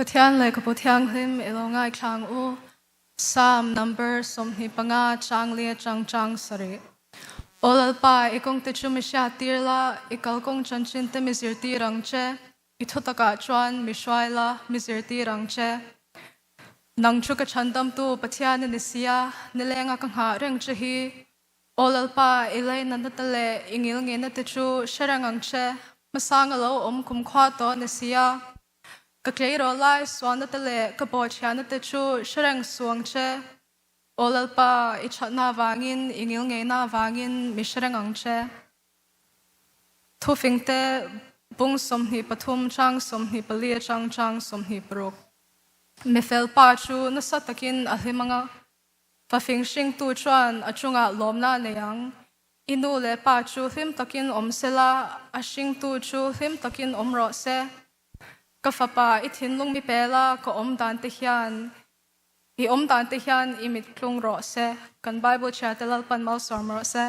Pathian Lehkhabu Thianghlim i lo ngaithla ang u. Psalm number 25 chang li atang chang sarih. Aw Lalpa, i kawngte chu mi hriattir la, i kalkawng chanchin te mi zirtir ang che. I thutakah chuan mi hruai la, mi zirtir ang che. Nang chu ka chhandamtu Pathian i ni si a, nilenga ka nghah reng che hi. Aw Lalpa, i leinatna te leh i ngilngihna te chu hre reng ang che, hmasang a lo awm kumkhua tawh a ni si a. Ka tleirawl lai sualna te leh ka bawhchhiahna te chu hre reng suh ang che. Aw Lalpa, i thatna avangin, i ngilngeihna avangin mi hre reng ang che. Thufingte bung 23 chang 24 atang chang 26. Mifel pa chu nasa takin a hlim ang a, fafing hringtu chuan a chungah lawmna a nei ang. I nu leh pa chu hlim takin awm sela, a hringtu chu hlim takin awm rawh se. Ka fapa, i thinlung mi pela ka awm dan te hian i awm dan te hian i mit tlung rawh se. Kan Bible chhiarte Lalpan malsawm rawh se.